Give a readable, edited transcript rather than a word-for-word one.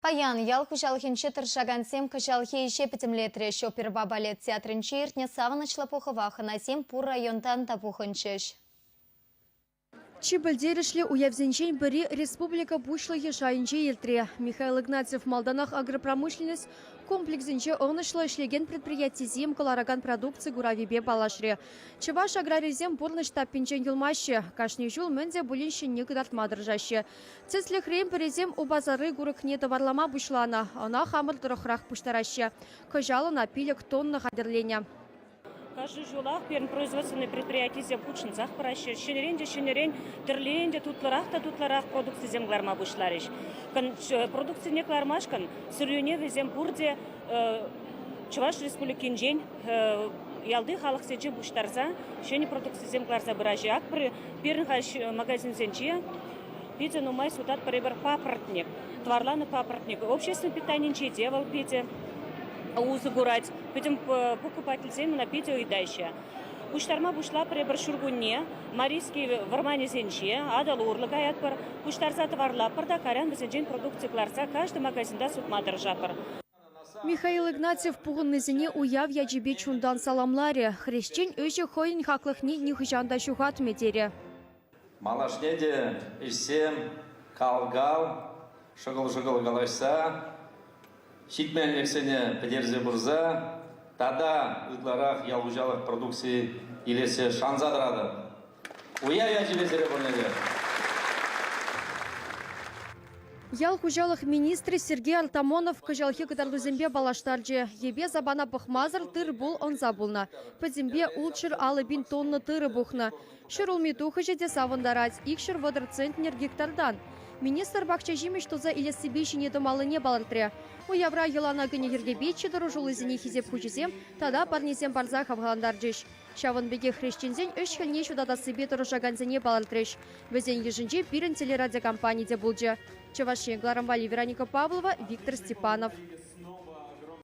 Паян ял хуҫалӑхӗнче тӑрӑшакансем кӑҫалхи ӗҫе пӗтӗмлетрӗҫ. Оперӑпа балет театрӗнче иртнӗ савӑнӑҫлӑ пухӑва хӑнасем пур районтан та пухӑнчӗҫ. Чи пӗлтерӗшлӗ уявсенчен пӗри республика Пуҫлӑхӗ шайӗнче иртрӗ. Михаил Игнатьев малтанах агропромышленность комплексӗнче ӑнӑҫлӑ ӗҫлекен предприятисем кӑларакан продукци куравӗпе паллашрӗ. Чӑваш аграрийӗсем пурнӑҫ таппинчен юлмаҫҫӗ, кашни ҫул мӗн те пулин ҫӗнни кӑтартма тӑрӑшаҫҫӗ. Тӗслӗхрен, пӗрисем Упасарри курӑкне тӑварлама пуҫланӑ, ӑна хамӑр тӑрӑхрах пуҫтараҫҫӗ. Кӑҫал ӑна 5 тонна хатӗрленӗ. Кашни ҫулах пирӗн производственнӑй предприятисем хутшӑнсах пыраҫҫӗ. Ҫӗнӗрен те ҫӗнӗрен, тӗрлӗрен те тутлӑрах та тутлӑрах продукцисем кӑларма пуҫларӗҫ. Продукцине кӑлармашкӑн сырьене вӗсем пурте Чӑваш Республикинчен ялти халӑхсенчен пуҫтарса ҫӗнӗ продукцисем кӑларса пыраҫҫӗ. Ак пирӗн халь магазинсенче питӗ нумай сутатпӑр эпир папоротник, тӑварланӑ папоротник. Общественнӑй питанинче те вӑл питӗ усӑ курать. Пӗтӗм покупательсем ӑна питӗ ыйтаҫҫӗ. Пуҫтарма пуҫлатпӑр эпир ҫуркунне Марийский вӑрманӗсенче, Атӑл урлӑ каятпӑр. Пуҫтарса тӑварлатпӑр та кайран вӗсенчен продукци кӑларса каждый магазинта сутма тӑрӑшатпӑр. Михаил Игнатьев пухӑннисене уяв ячӗпе чунтан саламларӗ. Хресчен ӗҫӗ хӑйӗн хаклӑхне нихӑҫан та ҫухатмӗ терӗ. Малашне те ӗҫсем кал-кал, шӑкӑл-шӑкӑл калаҫса, ҫитменлӗхсене пӗтерсе пырса тата ытларах ял хуҫалӑх продукцийӗ илессе шанса тӑратӑп. Уяв ячӗпе сире пурне те! Ял хуҫалӑх министрӗ Сергей Артамонов кӑҫалхи кӑтартусемпе паллаштарчӗ. Йӗпе-сапана пӑхмасӑр тыр-пул ӑнса пулнӑ. Пӗтӗмпе 650 пин тонна тырӑ пухнӑ. Ҫӗрулми тухӑҫӗ те савӑнтарать, 230 центнер гектартан. Министр пахча-ҫимӗҫ туса илессипе ҫине тӑмаллине палӑртрӗ. Уявра йӑлана кӗнӗ йӗркепе чи тӑрӑшуллисене хисеп хучӗсем тата парнесем парса хавхалантарчӗҫ. Ҫавӑн пекех хресченсен ӗҫ-хӗлне ҫутатассипе тӑрӑшакансене палӑртрӗҫ. Вӗсен йышӗнче пирӗн телерадиокомпани те пулчӗ. Чӑваш Ен кӑларӑм валли Вероника Павлова, Виктор Степанов.